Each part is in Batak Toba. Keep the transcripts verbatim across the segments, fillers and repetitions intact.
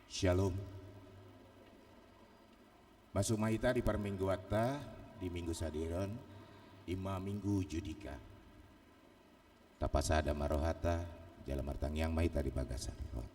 Shalom. Masuk ma hita di parmingguanta, di Minggu sadarion, ima Minggu Judika. Tapasada ma rohanta, jala martangiang ma hita di bagasan rohanta.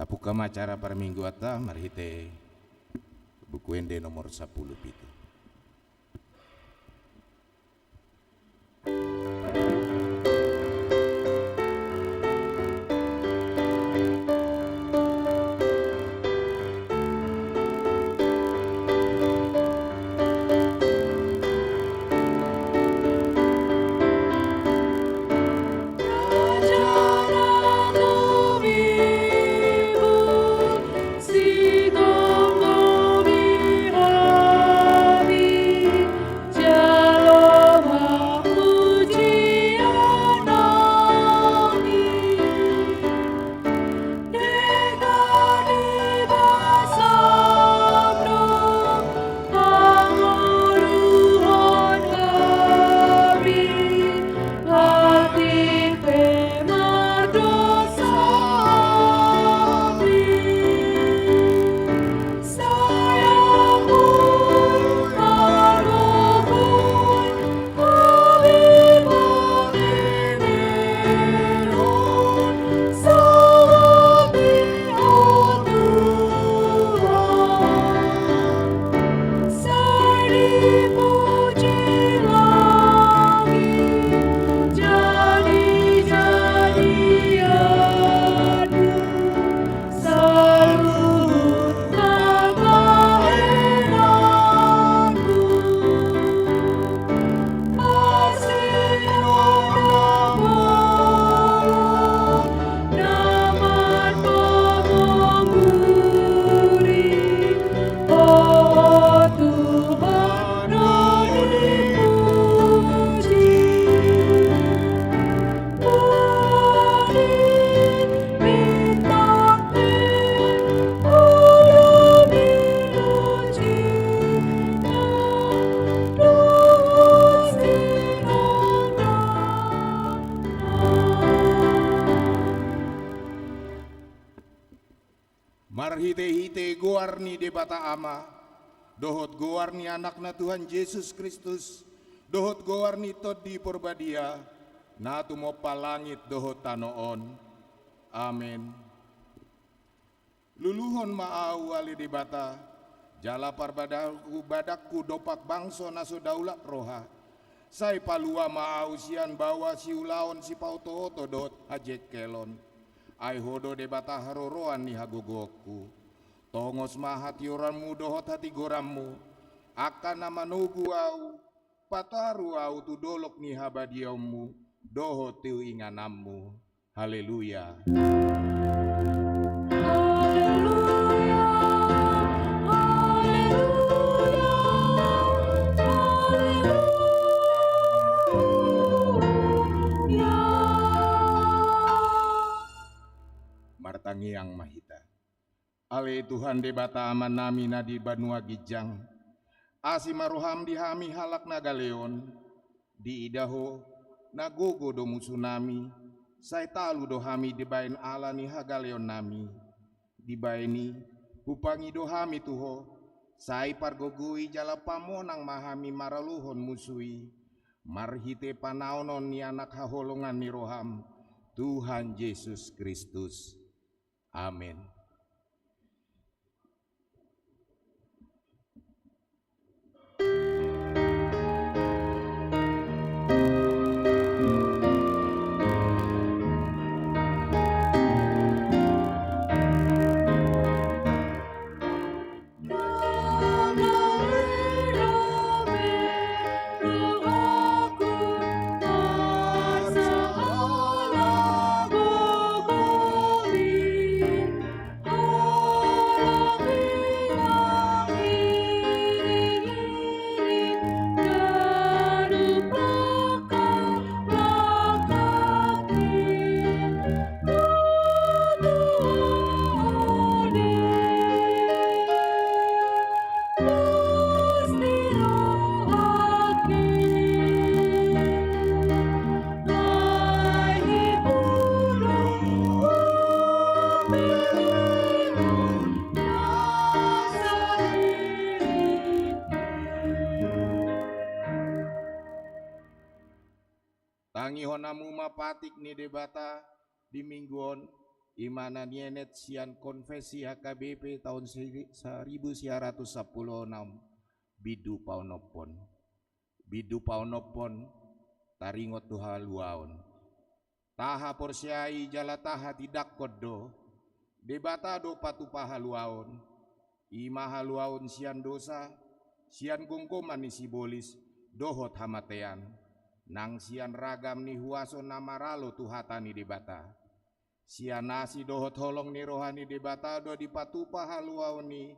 Tapungka ma acara parmingguanta marhite Buku Ende nomor sampulu pitu. Marhitehite goar ni Debata Ama, dohot goar ni Anakna Tuhan Jesus Kristus, dohot goar ni Tondi Porbadia, na tumompa langit dohot tano on. Amen. Luluhon ma ahu ale Debata, jala parbadangku badangku dompak bangso na so daulat roha. Sai palua ma ahu sian baoa siulaon sipaotooto dohot hajengkelon. Ai Ho do Debata haroroan ni hagogoonku. Tongos ma hatioranmu dohot hatigoranmu, angka na manogu ahu, pataru ahu tu dolok ni habadiaonmu dohot tu ingananmu. Haleluya. Haleluya, haleluya, haleluya. Martangiang ma hita. Ale Tuhan Debata Amanami na di banua ginjang, asi ma roham di hami halak na gale on. Diida Ho, na gogo do musunami, sai talu do hami dibaen ala ni hagaleonnami. Dibaen i, hupangido hami tu Ho, sai pargogoi jala pamonang ma hami maralohon musu i, marhite panaonon ni Anak haholongan ni roham, Tuhan Jesus Kristus. Amen. Hamu ma patik ni Debata di minggu on, i ma na nienet sian konfesi H K B P taon seri-, saribu sia ratus sampulu onom, bindu paonomhon. Bindu paonomhon, taringot tu haluaon. Tahaporseai jala tahatindangkon do, Debata do patupa haluaon, i ma haluaon sian dosa, sian gomgoman ni sibolis, dohot hamatean, nang sian ragam ni huaso na maralo tu hata ni Debata. Sian asi dohot holong ni roha ni Debata do dipatupa haluaon i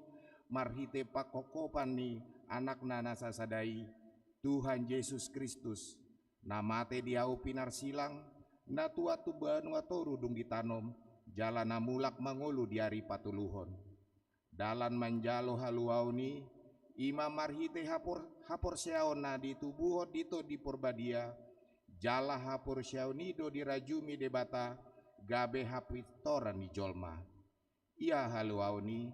marhite pangkophopan ni Anakna na sasada i, Tuhan Jesus Kristus, na mate di ahu pinarsilang, na tuat tu banua toru dung ditanom, jala na mulak mangolu di ari patoluhon. Dalan manjalo haluaon i, i ma marhite hapor-, haporseaon na ditubuhon di Tondi Porbadia, jala haporseaon i do dirajumi Debata gabe hapintoran ni jolma. Ia haluaon i,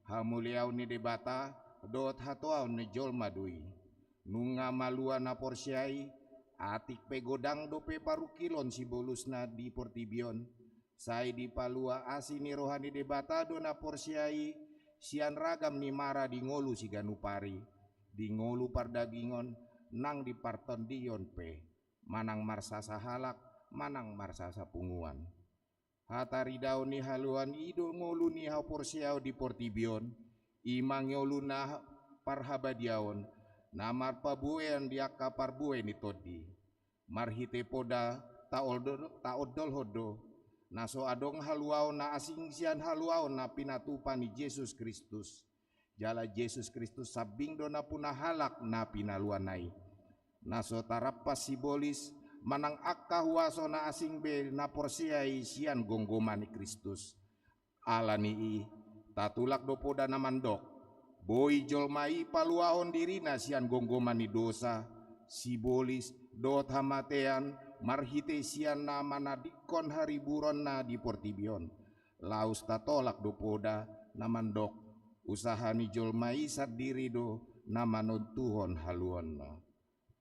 hamuliaon ni Debata dohot hatoaon ni jolma do i. Nunga malua na porsea i, atik pe godang dope parungkilon sibolusna di portibi on, sai dipalua asi ni roha ni Debata do na porsea i, sian ragam ni mara di ngolu siganup ari, di ngolu pardagingon, nang di partondion pe, manang marsasa halak, manang marsasa punguan. Hataridaon ni haluaon i do ngolu ni haporseaon di portibi on, i ma ngolu na parhabadiaon, na marpabuean di angka parbue ni tondi. Marhite poda taondo-, taondolhon do, na so adong haluaon na asing sian haluaon na pinatupa ni Jesus Kristus. Jala Jesus Kristus sambing do nampuna halak na pinaluana i. Na so tarampas sibolis, manang angka huaso na asing be na porsea i sian gomgoman ni Kristus. Ala ni i, tatulak do poda na mandok: Boi jolma i paluahon dirina sian gomgoman ni dosa, sibolis, dohot hamatean, marhite sian na manadingkon hariburonna di portibi on. Laos tatolak do poda na mandok: Usaha ni jolma i sandiri do na manontuhon haluaonna.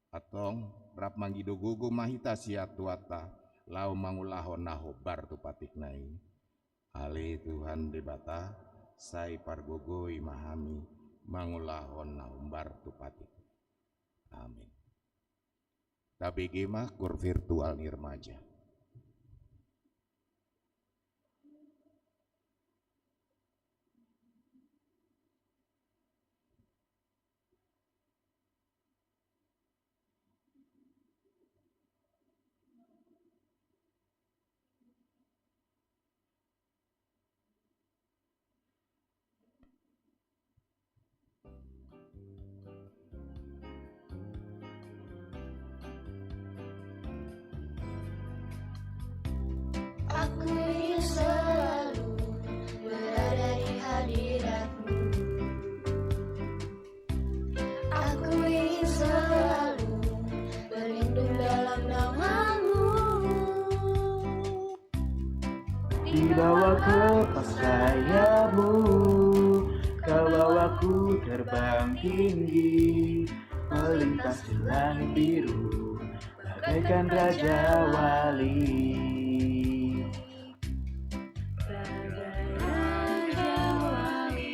Antong, rap mangido gogo ma hita sian Tuhanta, laho mangulahon na hombar tu patikna i. Ale Tuhan Debata, sai pargogoi ma hami mangulahon na hombar tu patik. Amin. Tabege ma koor virtual ni remaja. Aku ingin selalu berada di hadirat-Mu. Aku ingin selalu berlindung dalam naungan-Mu. Di bawah kepak sayap-Mu, Kau bawaku terbang tinggi, melintasi langit biru, bagaikan raja wali. Bagaikan raja wali,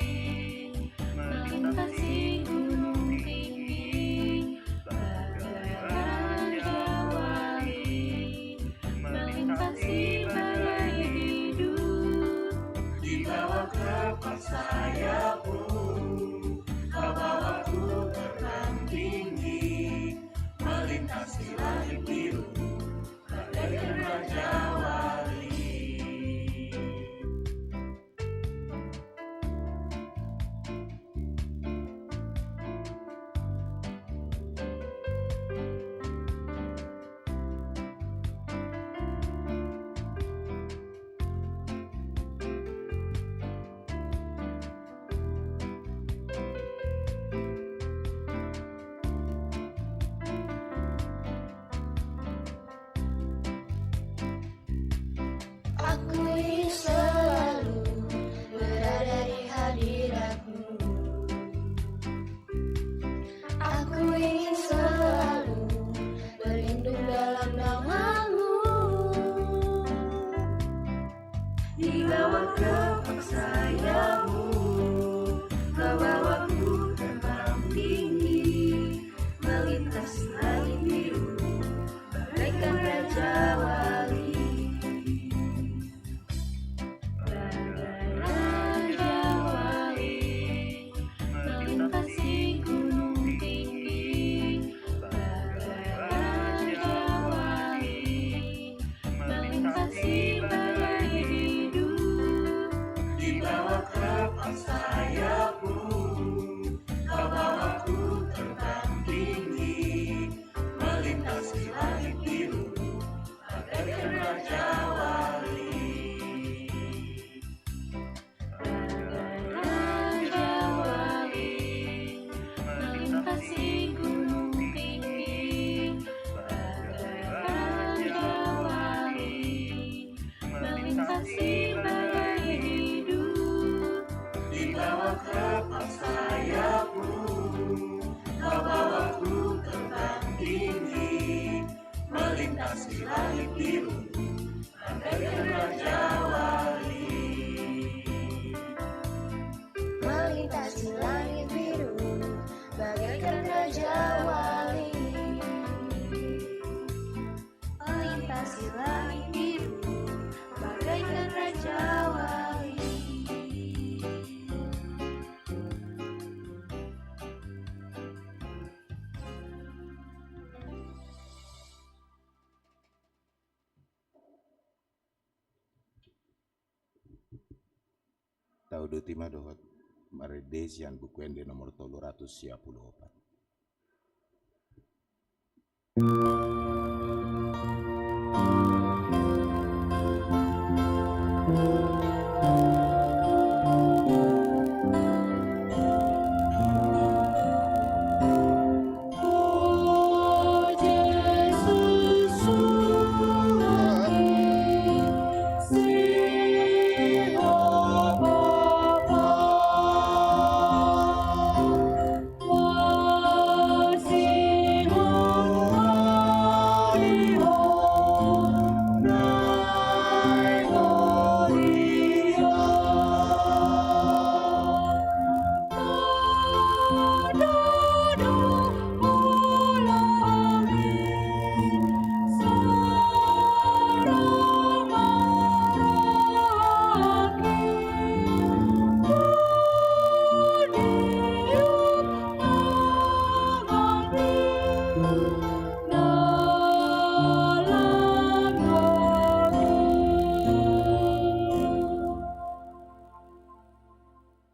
melintasi gunung tinggi, bagaikan raja wali, melintasi badai hidup. Di bawah kepak sayap-Mu, Kau bawaku terbang tinggi, melintasi langit biru, bagaikan raja wali. Terpaksa ya, bawaku terbang tinggi, melintasi langit biru, bagaikan raja wali. Bagai raja wali, melintasi gunung tinggi, bagai raja wali, melintasi badai hidup. Di bawah kelopak sayapmu, kau bawaku terbang tinggi, melintasi langit biru, bagaikan raja wali. Raja wali, melintasi gunung tinggi, bagaikan raja wali, melintasi badai hidup. Di bawah kelopak sayapmu, kau bawaku terbang tinggi, melintasi langit biru, bagaikan raja wali. Melintasi langit biru, bagaikan raja wali. Melintasi langit biru, bagaikan raja wali. Tauduti ma dohot marende sian Buku Ende nomor tolu ratus sia pulu opat.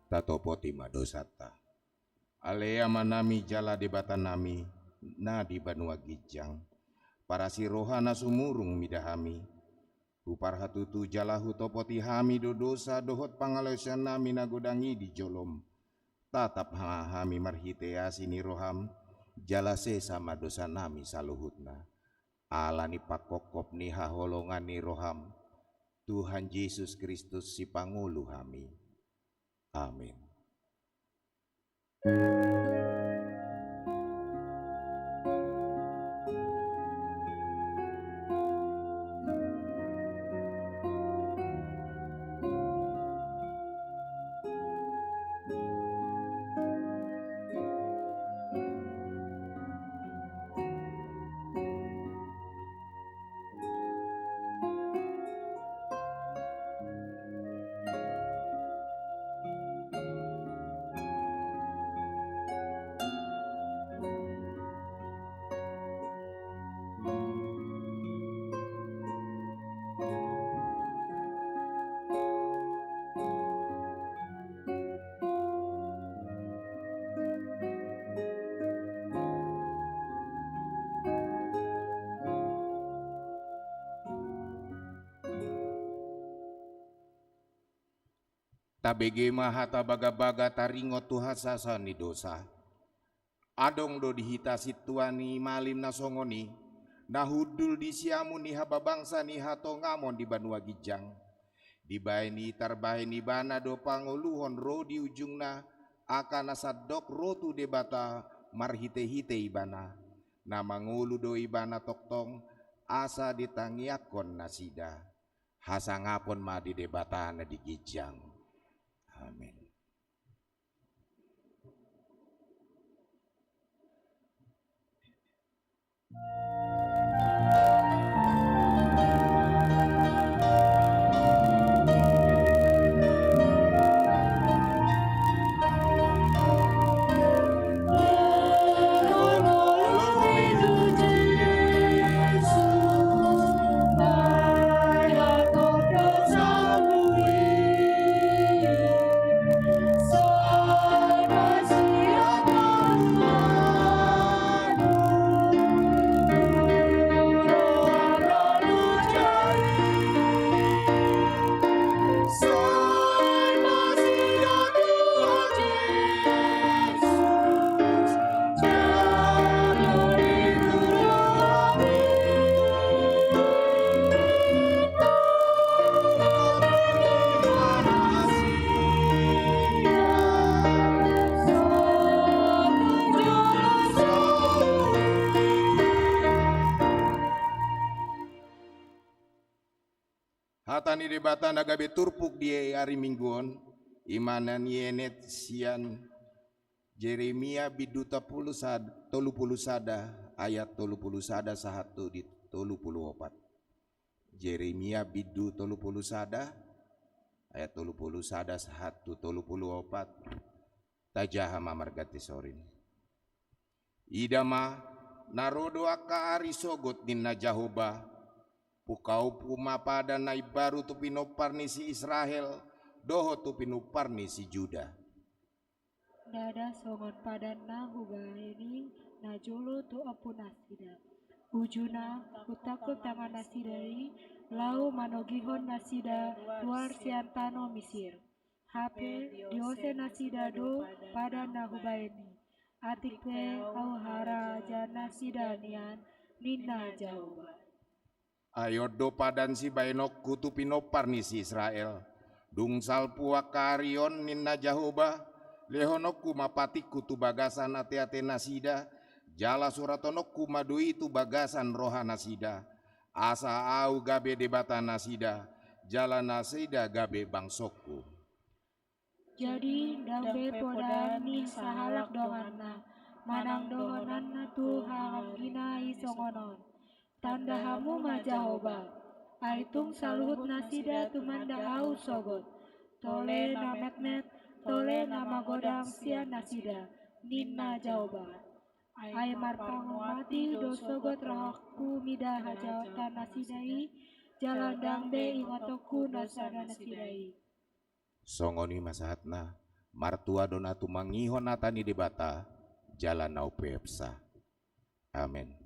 Tatopoti ma dosanta. Ale Amanami jala Debatanami, na di banua ginjang, parasi roha na sumurung mida hami, huparhatutu jala hutopoti hami do dosa dohot pangalaosionnami na godang i di jolom. Tatap ma hami marhite asi ni roham, jala sesa ma dosanami saluhutna. Ala ni pangkophop ni haholongan ni roham, Tuhan Jesus Kristus sipangolu hami. Amin. Tabege ma hata bagabaga taringot tu hasesaan ni dosa. Adong do di hita sintua ni malim na songon i, na hundul di siamun ni hababangsa ni hatongamon di banua ginjang. Dibahen i tarbahen ibana do pangoluhon ro di ujungna, angka na sandok ro tu Debata marhitehite ibana. Na mangolu do ibana tongtong, asa ditangiangkon nasida. Hasangapon ma di Debata na di ginjang. Amen. Hata ni Debata na gabe turpuk di ari Minggu on, i ma na nienet sian Jeremia bindu tolu pulu sad-, tolu pulu sada, ayat tolu pulu sada sahat tu di tolu pulu opat. Jeremia bindu tolu pulu sada, ayat tolu pulu sada sahat tu tolu pulu opat. Tajaha ma marga Tesorin. Ida ma, na ro do angka ari sogot, ninna Jahowa, pungkaonku ma padan na imbaru tu pinompar ni si Israel dohot tu pinompar ni si Juda. Ndada songon padan na hubaen i najolo tu ompunasida. Ujuna, hutangkup tangannasida i laho manogihon nasida ruar sian tano Misir. Hape diose nasida do padan na hubaen i. Atik pe ahu harajaonnasida nian, ninna Jahowa. Ai on do padan sibaenonku tu pinompar ni si Israel. Dung salpu angka ari on, ninna Jahowa, lehononku ma patikku tu bagasan ateatenasida, jala suratononku ma do i tu bagasan rohanasida, asa ahu gabe Debatanasida, jala nasida gabe bangsongku. Jadi ndang be podaan ni sahalak donganna, manang dohonanna tu hahaanggina i songon on. Tanda hamu ma Jahowa, ai tung saluhut nasida tumanda ahu sogot. Tole na metmet, tole na magodang sian nasida, ninna Jahowa. Ai marpanguati do sogot rohangku mida hajahaonnasida i, jala ndang be ingotonku dosanasida i. Songon i ma sahatna. Martua do na tumangihon hata ni Debata, jala na umpeopsa. Amen.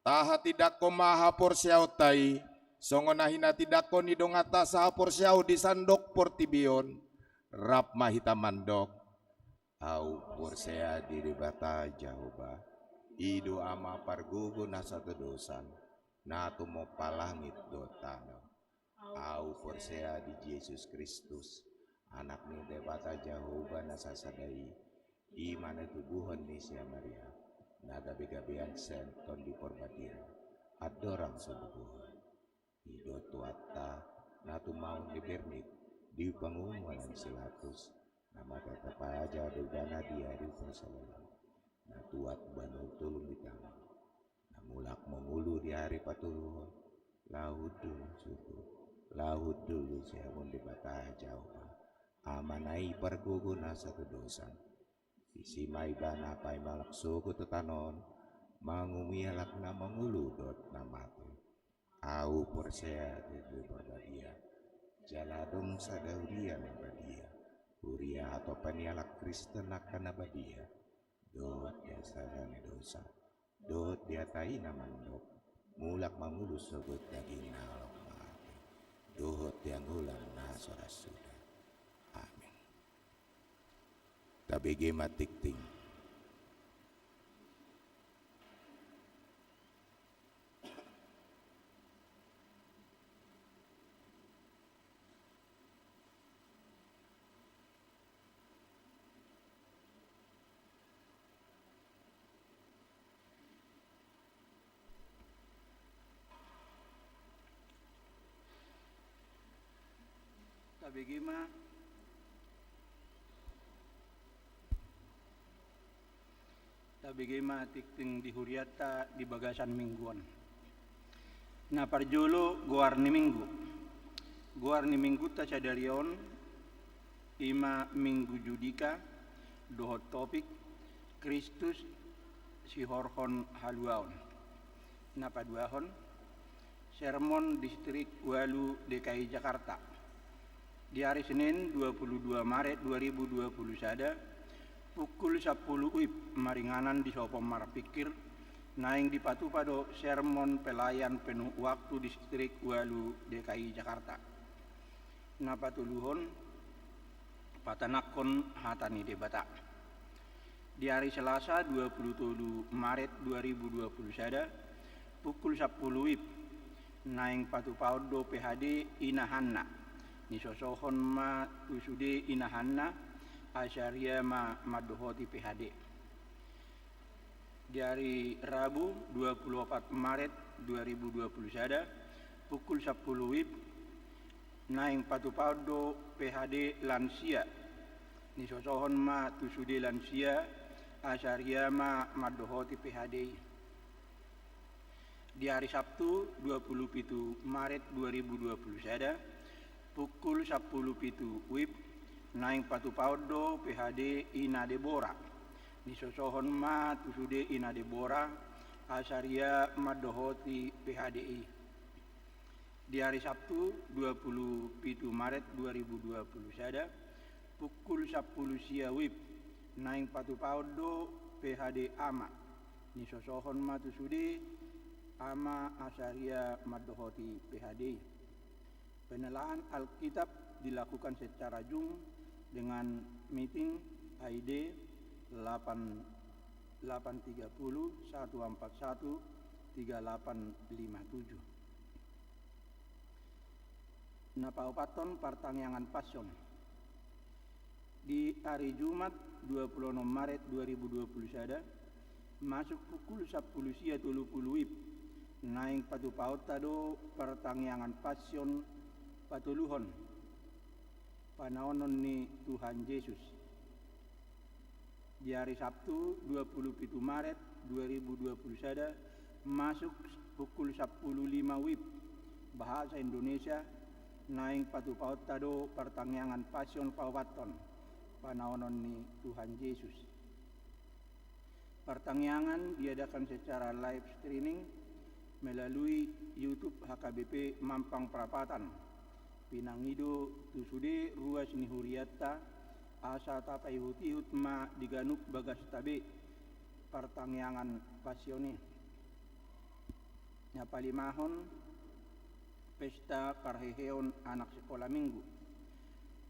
Tahatindangkon ma haporseaonta i, songon na hinatindangkon ni donganta sahaporseaon di sandok portibi on, rap ma hita mandok. Ahu porsea di Debata Jahowa, i do Ama pargogo na satadosan, na tumompa langit dohot tano. Ahu porsea di Jesus Kristus, Anak ni Debata Jahowa na sasada i, i ma na tubuhon ni si Maria, na gabegabean sian Tondi Porbadia, andorang so bubuhon. I do Tuhanta, na tumaon di Bernit, di panguhuman ni si Pilatus, na martatapaja do Ibana di ari parsahalion, na tuat bahen tolu ni tangan, na mulak mangolu di ari patoruhon, Laho hundul syukur, laho hundul di siamun Debata Jahowa, Ama na i pargogo na sagadosan. Disi ma ibana paima halak sogot tu tano on, mangumui halak na mangolu dohot na mate. Ahu porsea tu Tondi Parbadia, jala adong sada huria na badia, huria hatopan ni halak Kristen angka na badia, dohot di hasesaan ni dosa, dohot di hata i na mandok, mulak mangolu sogot daging na holong mate, dohot di hangoluan na so ra suda. Amin. Tabege ma tingting. Tabege ma, tabege ma tingting di hurianta di bagasan minggu on. Na parjolo, goar ni minggu. Goar ni minggunta sadari on i ma Minggu Judika, dohot topik Kristus sihorhon haluaon. Na paduahon, sermon Distrik Ualu D K I Jakarta. Di ari Senin, dua puluh dua Maret dua ribu dua puluh sada, pukul sampulu WIB, maringanan di sopo marpingkir, naeng dipatupa do sermon pelayan penuh waktu Distrik Ualu D K I Jakarta. Na patoluhon, patanangkon hata ni Debata. Di ari Selasa, dua puluh tolu Maret dua ribu dua puluh sada, pukul sampulu WIB, naeng patupaon do P H D Ina Hanna. Nisosohon ma tu sude Ina Hanna, asa ria ma mandohoti P H D. Di ari Rabu, dua puluh opat Maret dua ribu dua puluh sada, pukul sampulu WIB, naeng patupaon do P H D lansia. Nisosohon ma tu sude lansia, asa ria ma mandohoti P H D i. Di ari Sabtu, dua puluh pitu Maret dua ribu dua puluh sada, pukul sampulu pitu WIB, naeng patupaon do P H D Ina Debora. Nisosohon ma tu sude Ina Debora, asa ria mandohoti P H D i. Di ari Sabtu, dua puluh pitu Maret dua ribu dua puluh sada, pukul sampulu sia WIB, naeng patupaon do P H D Ama. Nisosohon ma tu sude Ama, asa ria mandohoti P H D i. Penelahan Alkitab dilakukan secara Zoom dengan meeting I D delapan delapan tiga puluh satu empat satu tiga delapan lima tujuh. Na paopathon, partangiangan Passion. Di ari Jumat, dua puluh onom Maret dua ribu dua puluh sada, masuk pukul sampulu sia tolu puluh WIB, naeng patupaonta do partangiangan Passion patoluhon, panaonon ni Tuhan Jesus. Di ari Sabtu, dua puluh pitu Maret dua ribu dua puluh sada, masuk pukul sampulu lima WIB, bahasa Indonesia, naeng patupaonta do partangiangan Passion paopathon, panaonon ni Tuhan Jesus. Partangiangan diadakan secara live streaming melalui YouTube H K B P Mampang Prapatan. Pinangido tu sude ruas ni hurianta, asa tapaihut-ihut ma di ganup bagasta be partangiangan Passion i. Na palimahon, pesta parheheon anak sikola minggu.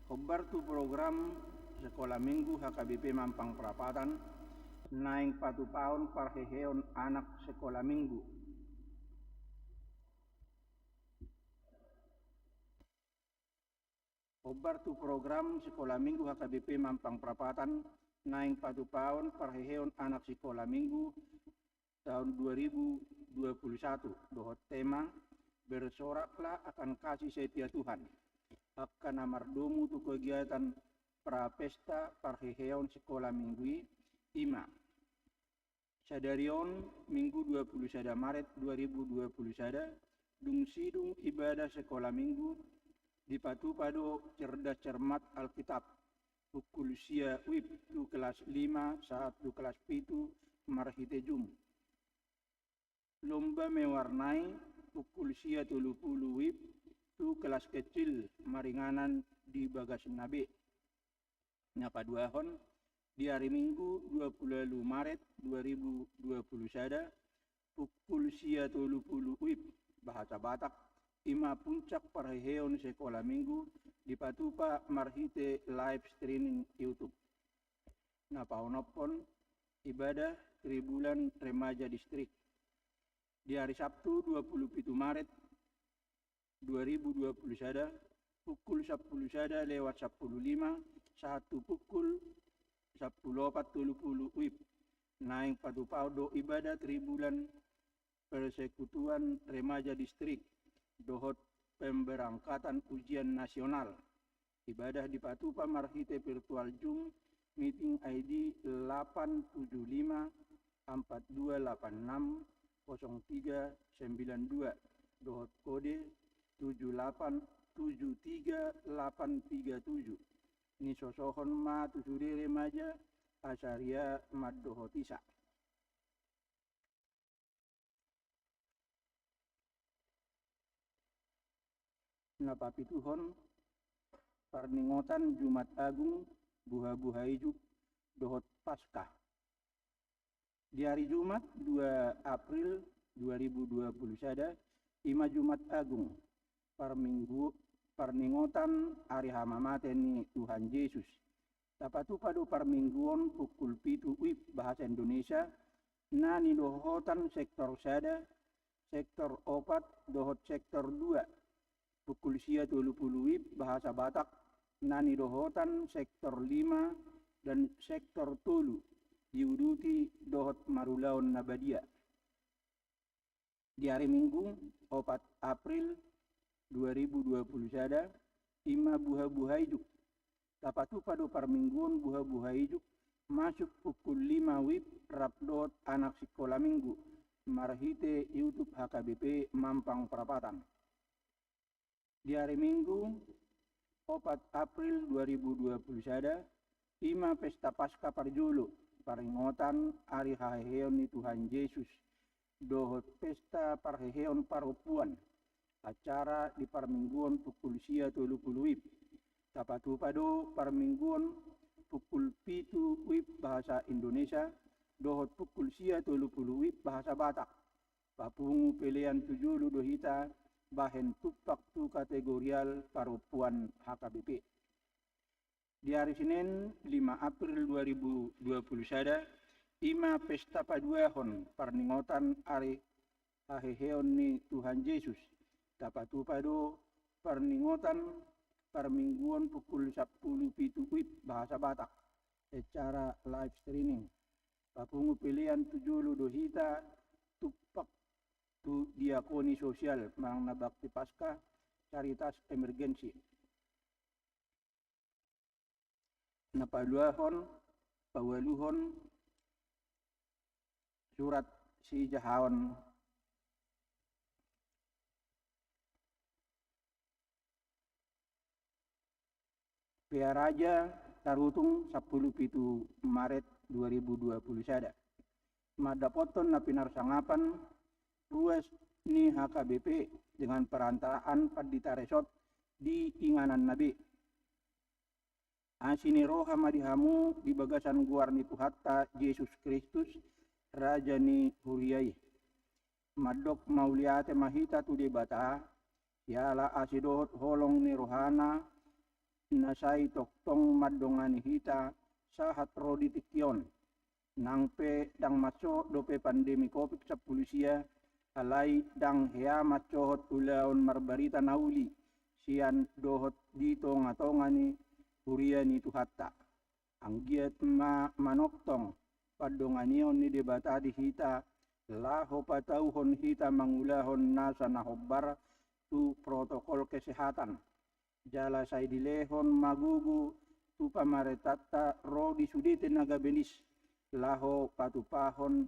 Hombar tu program sikola minggu H K B P Mampang Prapatan, naeng patupaon parheheon anak sikola minggu. Hombar tu program sikola minggu H K B P Mampang Prapatan, naeng patupaon parheheon anak sikola minggu taon dua ribu dua puluh satu, dohot tema, Bersoraklah Akan Kasih Setia Tuhan. Angka na mardomu tu kegiatan prapesta parheheon sikola minggu i, i ma: Sadari on, Minggu dua puluh sada Maret dua ribu dua puluh sada, Dung sidung ibadah sekolah minggu, dipatupa do cerdas cermat Alkitab, pukul sia WIB tu kelas lima sahat tu kelas pitu marhite Zoom. Lomba mewarnai, pukul sia tolu pulu WIB tu kelas kecil maringanan di Bagasna be. Na paduahon, di ari Minggu dua pulu ualu Maret dua ribu dua pulu sada, pukul sia tolu pulu WIB, bahasa Batak, ima puncak parheheon sekolah Minggu, dipatupa marhite live streaming YouTube. Na paonomhon, ibadah Tribulan Remaja Distrik. Di ari Sabtu dua pulu pitu Maret dua ribu dua pulu sada, pukul sampulu sada lewat sampulu lima sahat tu pukul sampulu opat tolu pulu WIB, naeng patupahon do ibadah Tribulan Persekutuan Remaja Distrik dohot pemberangkatan ujian nasional. Ibadah dipatupa marhite virtual Zoom, meeting I D lapan tujuh lima empat dua lapan enam kosong tiga sembilan dua, dohot kode tujuh lapan tujuh tiga lapan tiga tujuh. Nisosohon ma tu sude remaja, asa ria mandohoti sa. Na papituhon, parningotan Jumat Agung, buhabuha ijuk, dohot Paskah. Di ari Jumat dua April dua ribu dua pulu sada, ima Jumat Agung, parminggu, parningotan ari hamamate ni Tuhan Jesus. Tapatupa do parminggu on pukul pitu WIB bahasa Indonesia, na nidohotan sektor sada, sektor opat dohot sektor dua, pukul sia tolu pulu WIB bahasa Batak, na nidohotan sektor lima dan sektor tolu, diuduti dohot marulaon na badia. Di ari Minggu, opat April dua ribu dua pulu sada, ima buhabuha ijuk. Tapatupa do parminggu on buhabuha ijuk, masuk pukul lima WIB rap dohot anak sikola Minggu, marhite YouTube H K B P Mampang Prapatan. Di ari Minggu, opat April dua ribu dua pulu sada, ima pesta Paskah parjolo, paringotan ari haheheon ni Tuhan Jesus, dohot pesta parheheon parompuan, acara di parminggu on pukul sia tolu pulu WIB. Tapatupa do parminggu on pukul pitu WIB bahasa Indonesia, dohot pukul sia tolu pulu WIB bahasa Batak. Papungu pelean tu jolo do hita bahen tumpak tu kategorial parompuan H K B P. Di ari Senen, lima April dua ribu dua pulu sada, ima pesta paduahon parningotan ari haheheon ni Tuhan Jesus. Tapatupa do parningotan parminggu on pukul sampulu pitu WIB bahasa Batak, secara live streaming. Papungu pelean tu jolo do hita tumpak tu diakoni sosial manang na bakti Paskah, Caritas Emergensi. Na paluahon, paualuhon, surat sijahaon Pearaja, Tarutung, sampulu pitu Maret dua ribu dua pulu sada. Mandapothon na pinarsangapan ruas ni H K B P dengan perantaraan Pandita Resort di ingananna be. Asi ni roha ma di hamu di bagasan goar ni Tuhanta Jesus Kristus, Raja ni huria i. Mandok mauliate ma hita tu Debata, jala asi dohot holong ni rohana na sai tongtong mandongani hita sahat ro di tingki on. Nang pe ndang mansohot dope pandemi Covid sampulu sia, alai ndang hea mansohot ulaon marbarita na uli sian dohot di tongatonga ni huria ni Tuhanta. Anggiat ma manongtong pandonganion ni Debata di hita, laho patauhon hita mangulahon nasa na hombar tu protokol kesehatan. Jala sai dilehon ma gogo tu pamarentanta ro di sude tenaga medis, laho patupahon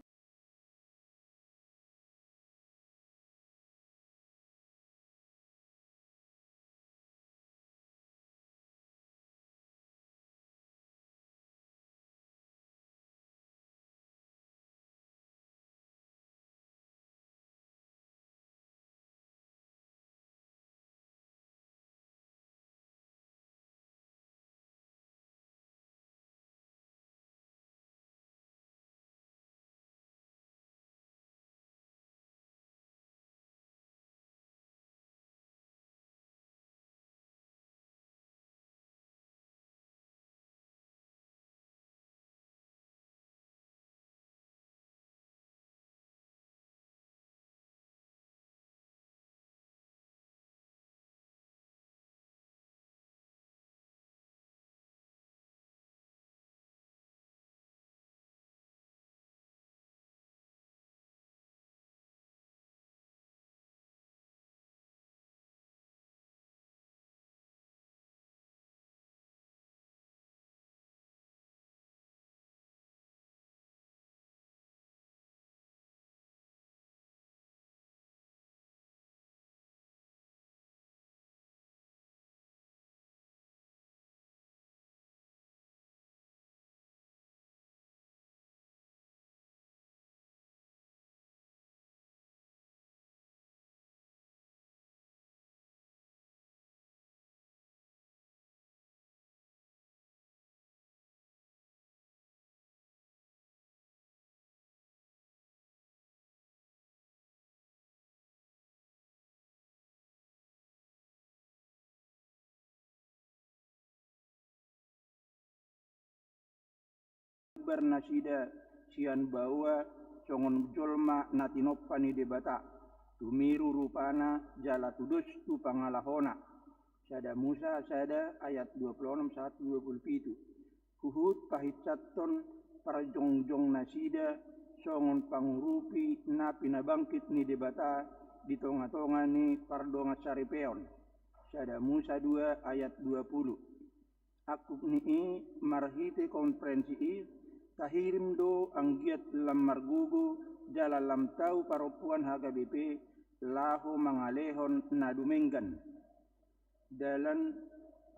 nasida sian baoa songon jolma na tinompa ni Debata, tumiru rupana jala tudos tu pangalahona. Sada Musa sada ayat dua puluh enam sahat dua puluh pitu. Huhut pahinsathon parjongjong nasida songon pangurupi na pinabangkit ni Debata di tonga-tonga ni pardongan saripeon. Sada Musa dua ayat dua puluh. Angkup ni i, marhite konferensi i, tahirim do anggiat lam margogo jala lam tau parompuan H K B P laho mangalehon na dumenggan. Dalan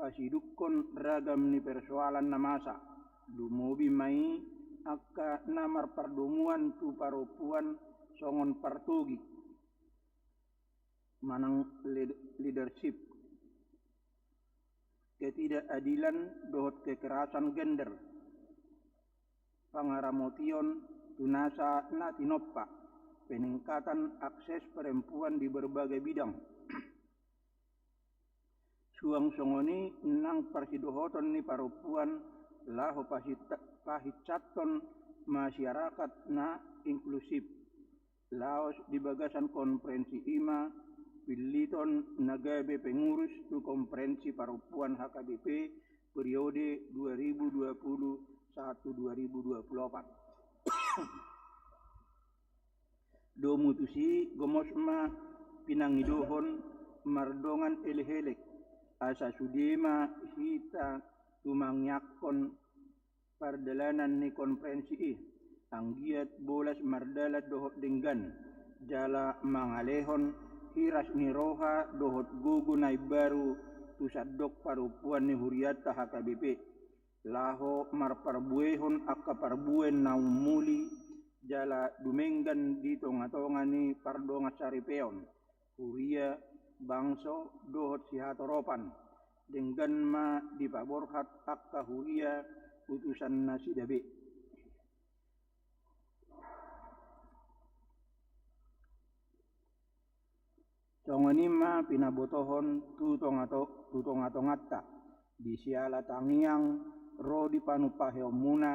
pasidungkon ragam ni persoalan na masa, lumobi ma i angka na marpardomuan tu parompuan songon partogi manang lead-, leadership, ketidakadilan dohot kekerasan gender, pangaramotion tu nasa na tinompa, peningkatan akses perempuan di berbagai bidang. Suang songon i nang parsidohoton ni parompuan laho pasit-, pahinsathon masyarakat na inklusif. Laos di bagasan konferensi i ma pilliton na gabe pengurus tu konferensi parompuan H K B P periode dua ribu dua puluh satu dua ribu dua puluh opat. Domu tusi gomos ma pinangidohon mardongan elek-elek, asa sude ma hita tumangiangkon pardalanan ni konferensi i, anggiat bolas mardalan dohot denggan, jala mangalehon hiras ni roha dohot gogo na imbaru tu sandok parompuan ni hurianta H K B P, laho marparbuehon angka parbue na ummuli jala dumenggan di tonga-tonga ni pardongan saripeon, huria, bangso dohot sihatoropan, denggan ma dipaborhat angka huria utusan nasida be. Songon i ma pinabotohon tu tonga-, tu tonga-tonganta, di siala tangiang ro di panumpaheonmuna,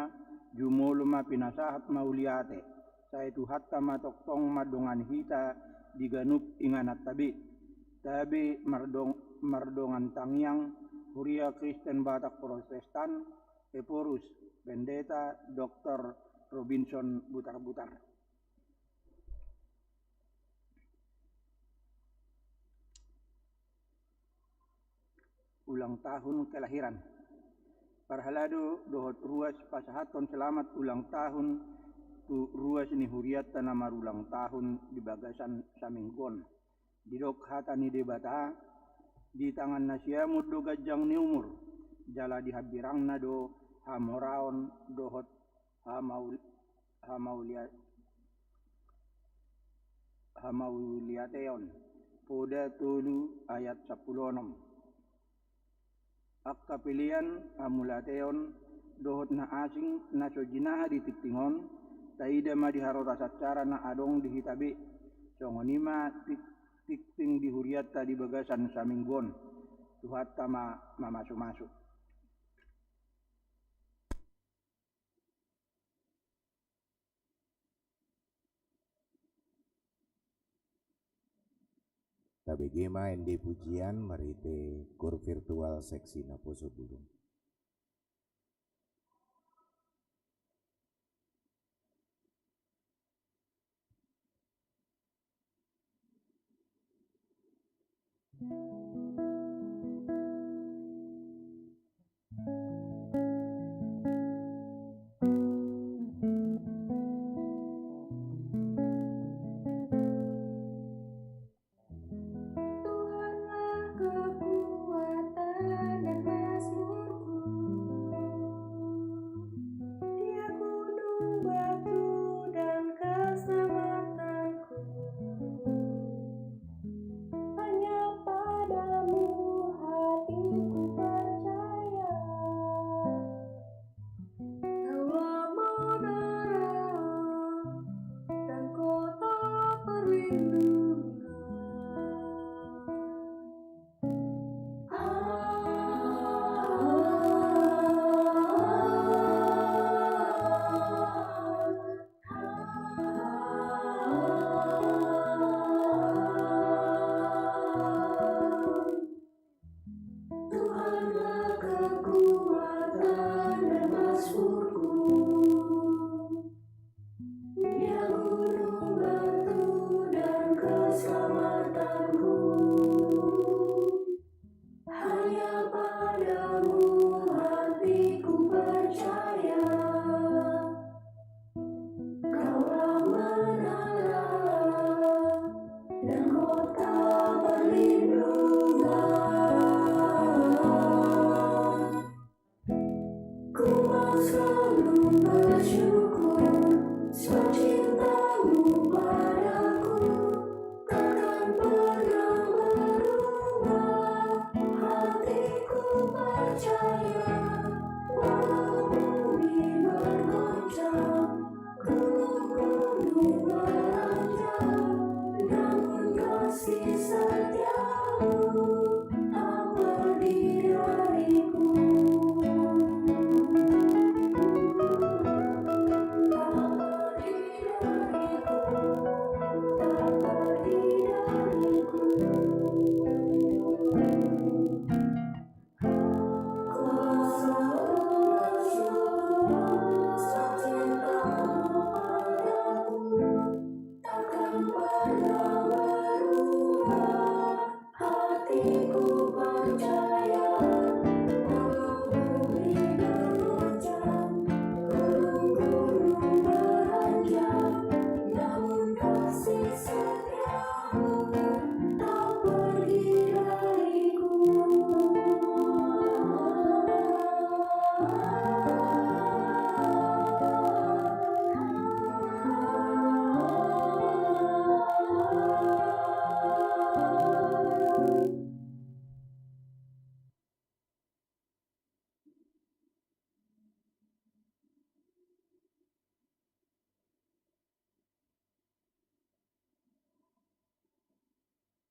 jumolo ma pinasahat mauliate, sai Tuhanta ma tongtong mandongani hita di ganup ingananta be. Tabe mardong-, mardongan tangiang, Huria Kristen Batak Protestan, Ephorus, Pendeta Doktor Robinson Butarbutar. Ulang tahun kelahiran. Parhalado dohot ruas pasahathon selamat ulang tahun tu ruas ni hurianta na marulang tahun di bagasan saminggu on. Didok hata ni Debata, di tangan na siamun do ganjang ni umur, jala di hambirangna do hamoraon dohot hamaul-, hamaulia-, hamauliateon. Poda tolu ayat sampulu onom. Angka pelean, hamauliateon dohot na asing na so jinaha di tingting on, taida ma di haroras acara na adong di hita be. Songon i ma ting-, tingting di hurianta di bagasan saminggu on. Tuhanta ma mamasumasu. Tabege ma ende pujian marhite gor virtual seksi Naposo Bulung. Tuhanlah kekuatan dan mazmurku, Dia gunung batu dan keselamatanku. Hanya pada Percaya, walau bumi bergoncang, gunung-gunung meranjang, namun kasih setiamu tak pergi dariku. Tak pergi dariku, tak pergi dariku. Kuasa Allah, cintamu padaku takkan pernah berubah. Hatiku percaya, walau bumi bergoncang, gunung-gunung meranjang, namun kasih setiamu tak pergi dariku.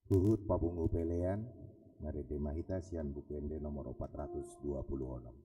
Huhut papungu pelean, marende ma hita sian Buku Ende nomor opat ratus dua puluh onom.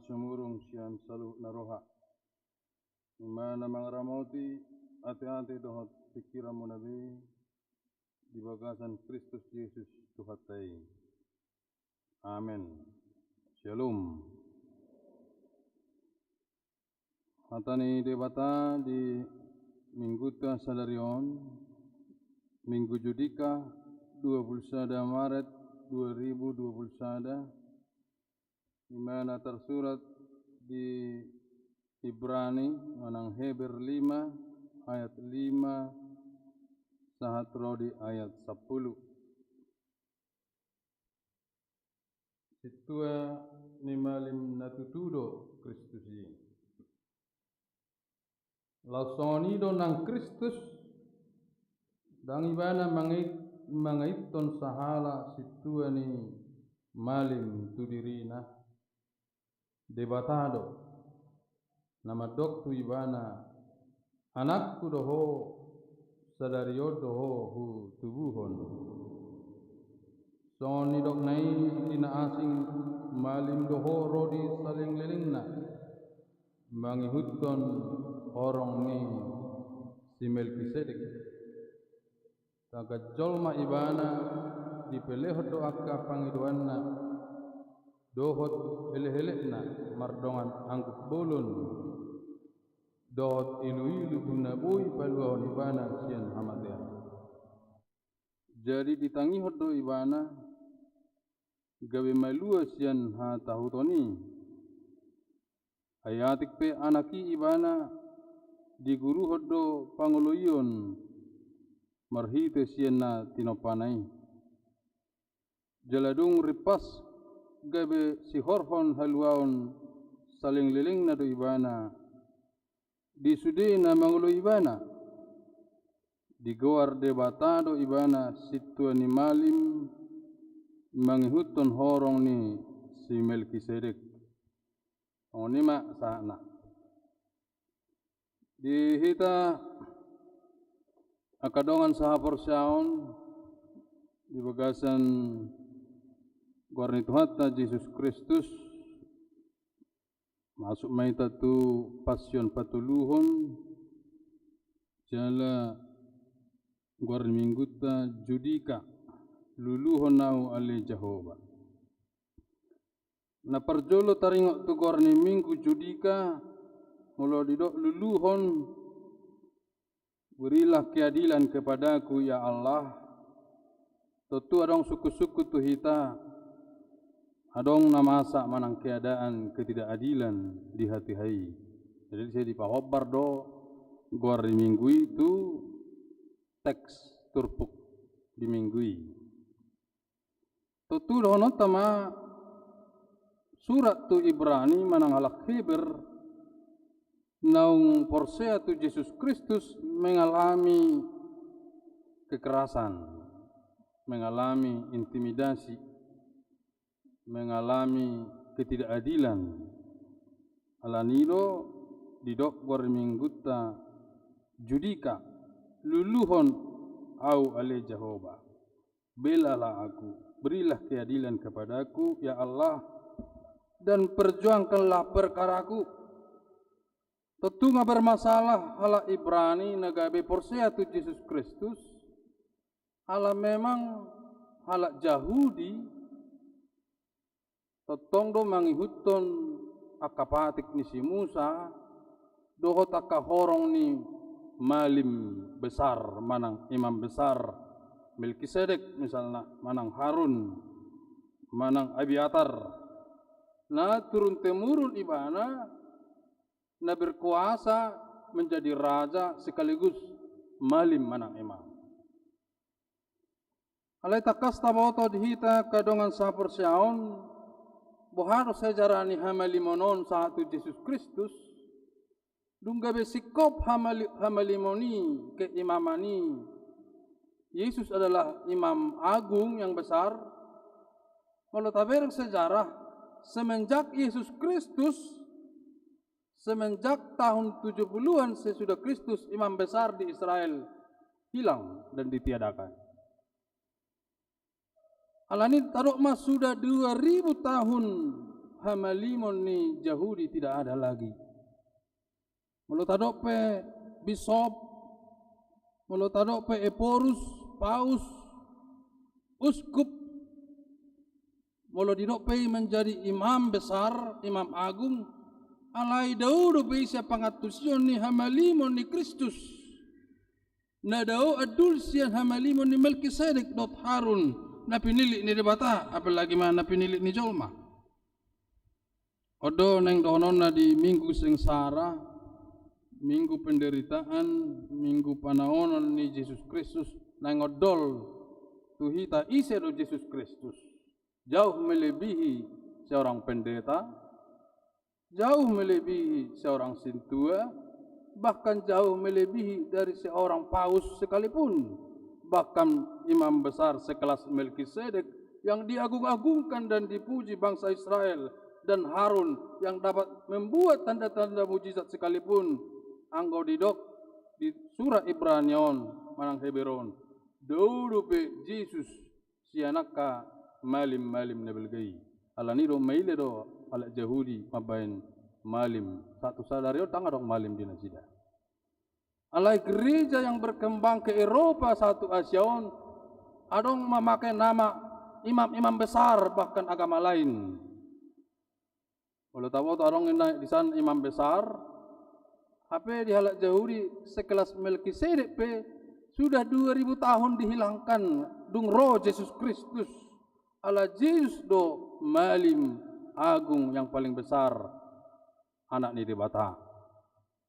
sumurung sian saluhut na roha. I ma na mangaramoti ateate dohot pingkiranmuna be di bagasan Kristus Jesus Tuhanta i. Amen. Syalom. Hata ni Debata di Mingguta sadari on, Minggu Judika, dua puluh sada Maret dua ribu dua puluh sada, i ma na tarsurat di Ibrani manang Heber lima ayat lima sahat ro di ayat sampulu. Sintua ni malim na tutu do Kristus i. Laos songon i do nang Kristus, ndang ibana mangait-, mangaithon sahala sintua ni malim tu dirina. Debata do na mandok tu ibana, "Anakku do ho, sadari on do ho hutubuhon." Songon nidokna i di na asing, malim do ho ro di salelenglelengna, mangihuthon horong ni si Melkisedek. Tagan jolma ibana, dipelehon do angka pangidoanna dohot elekelekna mardongan anggup bolon dohot iluilu tu na boi paluahon ibana sian hamatean. Jadi ditangihon do ibana gabe malua sian hatahuton i. Ai atik pe anak i ibana, diguruhon do pangoloion marhite sian na tinompana i. Jala dung rimpas gabe sihorhon haluaon salelenglelengna do ibana di sude na mangoloi ibana. Digoar Debata do ibana sintua ni malim mangihuthon horong ni si Melkisedek. Songon i ma sahatna. Di hita angka dongan sahaporseaon di bagasan goar ni Tuhanta Jesus Kristus, masuk ma hita tu Pasion patoluhon, jala goar ni Mingguta Judika, luluhon ahu ale Jahowa. Na parjolo taringot tu goar ni Minggu Judika, molo didok luluhon, berilah keadilan kepadaku ya Allah. Tontu adong sungkun-sungkun tu hita, adong na masa manang keadaan ketidakadilan di hatiha i. Jadi sai dipahombar do goar ni Minggu i tu teks turpuk di Minggu i. Tontu dohononta ma surat tu Ibrani manang halak Heber naung porsea tu Jesus Kristus mengalami kekerasan, mengalami intimidasi, mengalami ketidakadilan. Alani i do didok goar ni Mingguta Judika, luluhon ahu ale Jahowa. Belalah aku, berilah keadilan kepadaku, ya Allah, dan perjuangkanlah perkaraku. Tontu nga bermasalah halak Ibrani na gabe porsea tu Jesus Kristus, ala memang halak Jahudi tongtong do mangihuthon angka patik ni si Musa, dohot angka horong ni malim besar, manang imam besar Melkisedek misalna, manang Harun, manang Abiatar. Na turun temurun ibana na berkuasa menjadi raja sekaligus malim manang imam. Alai tangkas taboto di hita angka dongan sahaporseaon, boha do sejarah ni hamalimon on sahat tu Jesus Kristus, dung gabe singkop hamali-, hamalimon i, keimaman i. Yesus adalah imam agung yang besar. Molo tabereng sejarah, semenjak Yesus Kristus, semenjak tahun tujuh puluhan sesudah Kristus, imam besar di Israel hilang dan ditiadakan. Alani tadok ma sudah dua ribu tahun hamalimon ni Jahudi tidak ada lagi. Molo tadok pe bisop, molo tadok pe ephorus, paus, uskup, molo didok pe i menjadi imam besar, imam agung, alai dao dope i sian pangantusion ni hamalimon ni Kristus. Na dao andul sian hamalimon ni Melkisedek dohot Harun, na pinillit ni Debata, apalagi ma na pinillit ni jolma. On do naeng dohononna di Minggu Sengsara, Minggu Penderitaan, Minggu Panaonon ni Jesus Kristus, naeng ondol tu hita ise do Jesus Kristus. Jauh melebihi seorang pendeta, jauh melebihi seorang sintua, bahkan jauh melebihi dari seorang paus sekalipun. Bahkan imam besar sekelas Melkisedek yang diagung-agungkan dan dipuji bangsa Israel, dan Harun yang dapat membuat tanda-tanda mujizat sekalipun, anggo didok di surat Ibrani on manang Heber on, dao dope Jesus sian angka malim-malim na balga i. Alani do maila do halak Jahudi mambahen malim. Sahat tu sadari on ndang adong malim di nasida. Alai gereja yang berkembang ke Eropa sahat tu Asia on, adong mamakai nama imam-imam besar, bahkan agama lain. Molo taboto adong ninna di san imam besar, hape di halak Jahudi sekelas Melkisedek pe sudah dua ribu tahun dihilangkan, dung ro Jesus Kristus. Ala Jesus do malim agung yang paling besar, Anak ni Debata.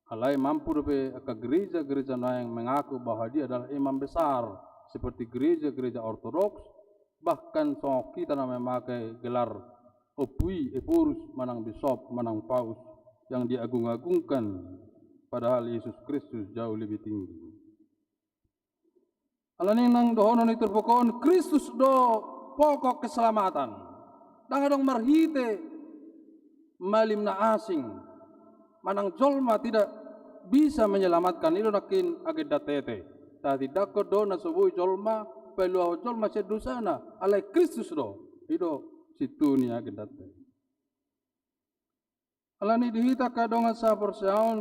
Alai mampu dope angka gereja-gereja naeng mengaku bahwa dia adalah imam besar, seperti gereja-gereja Ortodoks, bahkan songon hita na memakai gelar ompu i, ephorus, manang bisop, manang paus, yang diagung-agungkan, padahal Yesus Kristus jauh lebih tinggi. Alani naeng dohonon ni turpuk on, Kristus do pokok keselamatan. Ndang adong marhite malim na asing, manang jolma tidak bisa menyelamatkan. I do nangkin agendanta ate. Tatindangkon do na so boi jolma, paluahon jolma sian dosana, alai Kristus do. I do sintua ni agendanta. Alani di hita angka dongan sahaporseaon,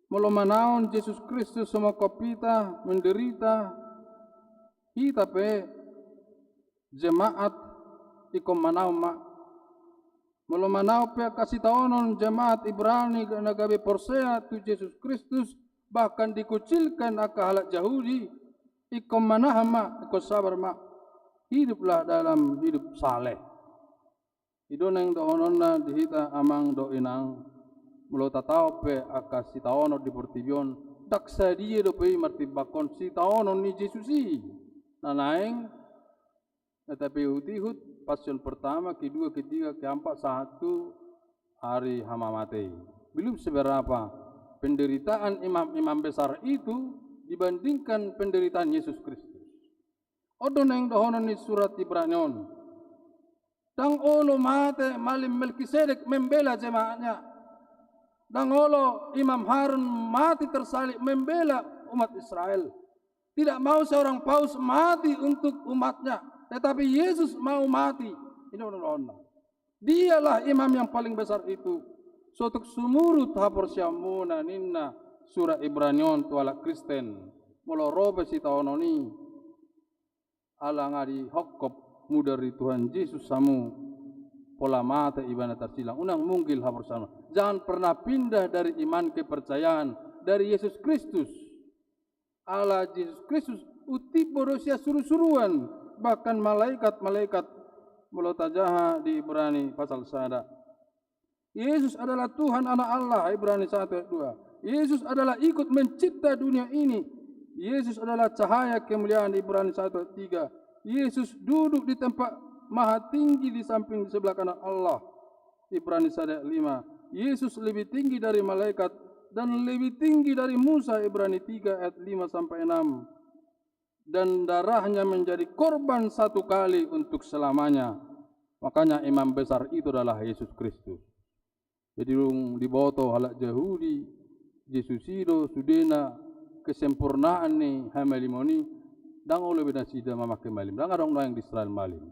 molo manaon Jesus Kristus sumongkop hita, menderita, hita pe jemaat ingkon manaon ma. Molo manaon pe angka sitaonon jemaat Ibrani na gabe porsea tu Jesus Kristus, bahkan dikucilkan angka halak Jahudi, ingkon manahan ma, ingkon sabar ma. Hiduplah dalam hidup saleh. I do naeng dohononna di hita amang dohot inang, molo tataon pe angka sitaonon di portibi on, ndang sadia dope i martimbangkon sitaonon ni Jesus i. Na naeng, na tapaihut-ihut, passion pertama, kedua, ketiga, keempat, sahat tu ari hamamate i. Belum seberapa penderitaan imam-imam besar itu dibandingkan penderitaan Yesus Kristus. On do naeng dohonon ni surat Ibrani on. Ndang olo mate malim Melkisedek membela jemaatnya. Ndang olo Imam Harun mati tersalib membela umat Israel. Tidak mau seorang paus mati untuk umatnya, tetapi Yesus mau mati. I do dohononna. Dialah imam yang paling besar itu. So tung sumurut haporseaonmuna ninna surat Ibrani on tu halak Kristen. Molo ro pe sitaonon i, ala nga dihophop mudar di Tuhan Jesus hamu, pola mate ibana tarsilang, unang munggil haporseaon. Jangan pernah pindah dari iman kepercayaan dari Yesus Kristus. Ala Jesus Kristus untimbo do sian surusuruan, bahkan malaikat-malaikat, molo tajaha di Ibrani pasal sada. Yesus adalah Tuhan, Anak Allah, Ibrani satu ayat dua. Yesus adalah ikut mencipta dunia ini. Yesus adalah cahaya kemuliaan, Ibrani satu ayat tiga. Yesus duduk di tempat maha tinggi di samping, di sebelah kanan Allah, Ibrani satu ayat lima. Yesus lebih tinggi dari malaikat dan lebih tinggi dari Musa, Ibrani tiga ayat lima sampai enam. Dan darahnya menjadi korban satu kali untuk selamanya. Makanya imam besar itu adalah Yesus Kristus. Jadi dung diboto halak Jahudi, Jesus i do sudena kesempurnaan ni hamalimon i, ndang olo be nasida mamake malim, ndang adong naeng di Israel malim.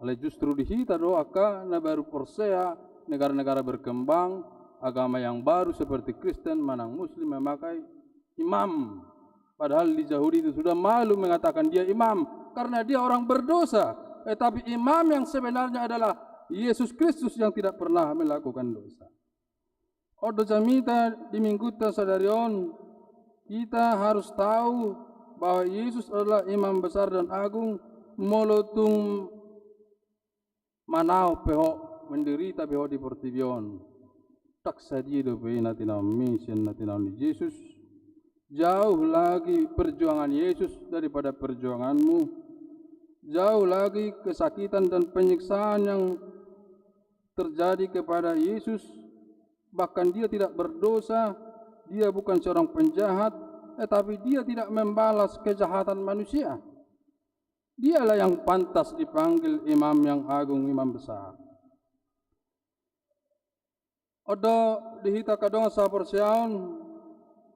Alai justru di hita do angka na baru porsea, negara-negara berkembang, agama yang baru seperti Kristen manang Muslim memakai imam. Padahal di Yahudi itu sudah malu mengatakan dia imam karena dia orang berdosa. Tetapi imam yang sebenarnya adalah Yesus Kristus yang tidak pernah melakukan dosa. On do jamita di Minggunta sadari on, kita harus tahu bahwa Yesus adalah imam besar dan agung, molo tung manaon pe ho, menderita pe ho di portibi on. Ndang sadia dope i na tinaonmi sian na tinaon ni Jesus. Jauh lagi perjuangan Yesus daripada perjuanganmu. Jauh lagi kesakitan dan penyiksaan yang terjadi kepada Yesus. Bahkan dia tidak berdosa, dia bukan seorang penjahat, tetapi dia tidak membalas kejahatan manusia. Dialah yang pantas dipanggil imam yang agung, imam besar. On do di hita angka dongan sahaporseaon,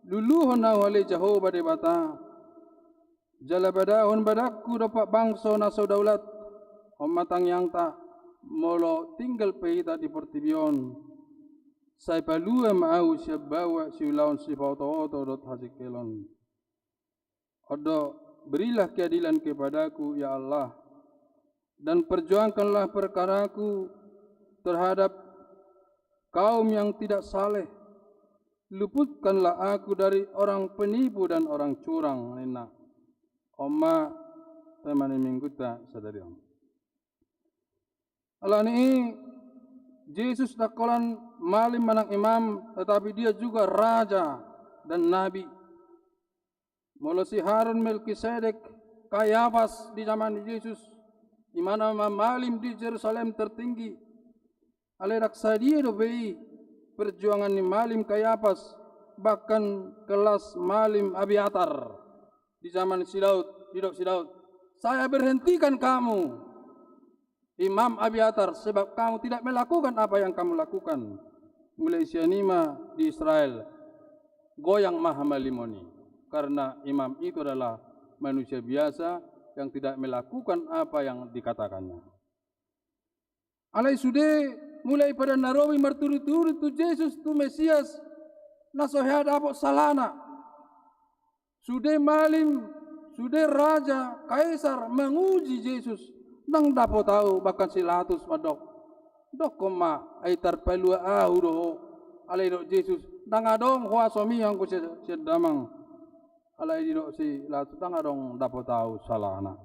luluhon ahu ale Jahowa Debata, jala badahon badangku dompak bangso na so daulat. On ma tangiangta, molo tinggal pe hita di portibi on, sai palua ma ahu sian baoa siulaon sipaotooto dohot hasingkelon. On do, berilah keadilan kepadaku, ya Allah, dan perjuangkanlah perkaraku terhadap kaum yang tidak saleh. Luputkanlah aku dari orang penipu dan orang curang, ninna. On ma tema ni Minggunta sadari on. Alani i, Jesus ndang holan malim manang imam, tetapi dia juga raja dan nabi. Molo si Harun, Melkisedek, Kayafas di zaman ni Jesus, i ma na mamalim di Jerusalem tertinggi. Alai ndang sadia dope i perjuangan ni malim Kayafas, bahkan kelas malim Abiatar di zaman si Daud, didok si Daud, "Saya berhentikan kamu, Imam Abiatar, sebab kamu tidak melakukan apa yang kamu lakukan." Mulai sian i ma di Israel goyang ma hamalimon i, karena imam itu adalah manusia biasa yang tidak melakukan apa yang dikatakannya. Alai sude mulai padan na robi marturut-turut tu Jesus, tu Mesias, na so hea dapot salana. Sude malim, sude raja, Kaisar manguji Jesus. Ndang dapot ahu, bahkan si Latus mandok, "Dokkon ma, ai tarpalua ahu do ho." Alai didok Jesus, "Ndang adong huasomi anggo sian, sian Damang." Alai didok si Latus, "Ndang adong dapot ahu salana.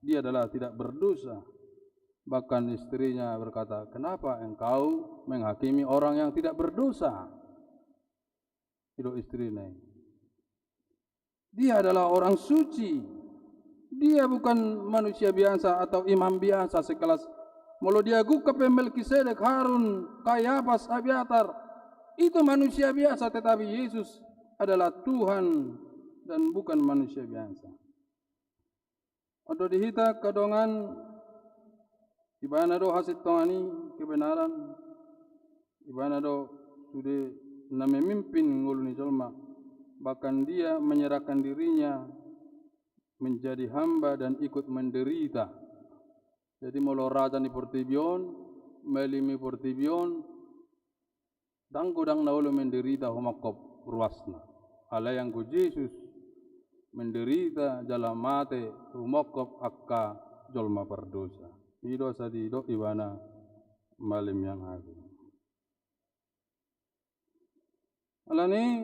Dia adalah tidak berdosa." Bahkan istrinya berkata, "Kenapa engkau menghakimi orang yang tidak berdosa?" Didok istrina i, "Dia adalah orang suci. Dia bukan manusia biasa atau imam biasa sekelas, molo diagungkan pe Melkisedek, Harun, Kayafas, Abiatar, itu manusia biasa, tetapi Yesus adalah Tuhan dan bukan manusia biasa." On do di hita angka dongan, Ibana do hasintongan i, kebenaran. Ibana do sude na memimpin ngolu ni jolma. Bahkan dia menyerahkan dirinya menjadi hamba dan ikut menderita. Jadi molo raja ni portibi on, malim ni portibi on, ndang godang na olo menderita humongkop ruasna. Alai anggo Jesus menderita jala mate humongkop angka jolma pardosa. I do asa didok ibana malim yang agung. Alani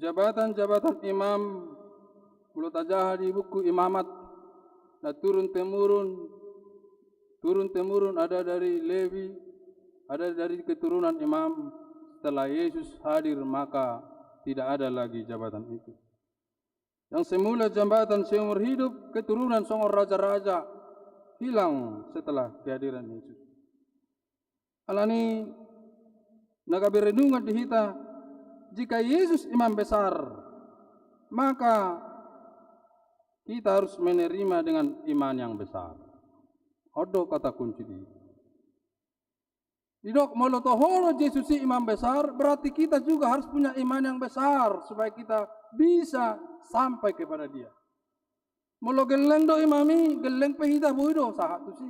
jabatan-jabatan imam, molo tajaha di buku Imamat, na turun temurun, turun temurun, ada dari Lewi, ada dari keturunan imam. Setelah Yesus hadir, maka tidak ada lagi jabatan itu. Yang semula jabatan seumur hidup, keturunan songon raja-raja, hilang setelah kehadiran Yesus. Alani na gabe renungan di hita, jika Yesus imam besar, maka kita harus menerima dengan iman yang besar. On do kata kunci di hita. Didok, molo toho do Jesus i imam besar, berarti kita juga harus punya iman yang besar supaya kita bisa sampai kepada Dia. Molo gelleng do imam i, gelleng pe hita, boi do sahat tusi.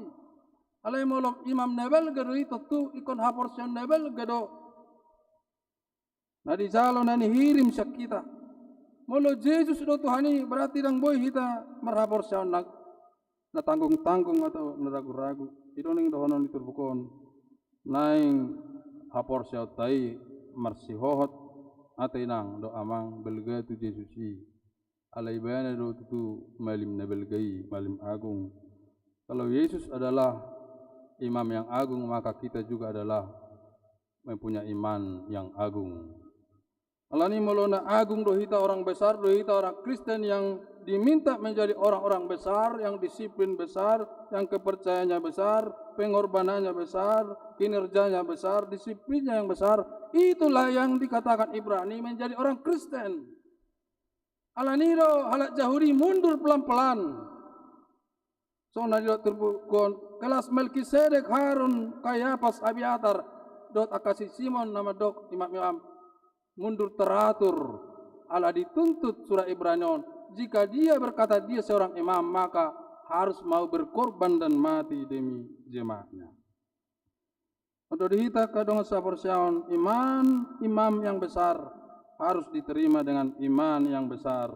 Alai molo imam na balga do i, tontu ingkon haporseaon na balga do na dijalo, na nihirim sian hita. Molo Jesus do Tuhan i, berarti ndang boi hita marhaporseaon na, na tanggung-tanggung atau na ragu-ragu. I do naeng dohonon ni turpuk on, naeng haporseaonta i marsihohot, ate inang dohot amang, balga tu Jesus i. Alai ibana do tutu malim na balga i, malim agung. Kalau Yesus adalah imam yang agung, maka kita juga adalah mempunyai iman yang agung. Alani molo na agung do hita, orang besar do hita, orang Kristen yang diminta menjadi orang-orang besar, yang disiplin besar, yang kepercayaannya besar, pengorbanannya besar, kinerjanya besar, disiplinnya yang besar, itulah yang dikatakan Ibrani menjadi orang Kristen. Alani do halak Jahudi mundur pelan-pelan. Songon na didok turpuk on, kelas Melkisedek, Harun, Kayapas, Abiatar, dohot angka si Simon na mandok imam-imam, mundur teratur, ala dituntut surat Ibrani on, jika dia berkata dia seorang imam, maka harus mau berkorban dan mati demi jemaatnya. Untuk di hita angka dongan sahaporseaon, iman imam yang besar harus diterima dengan iman yang besar.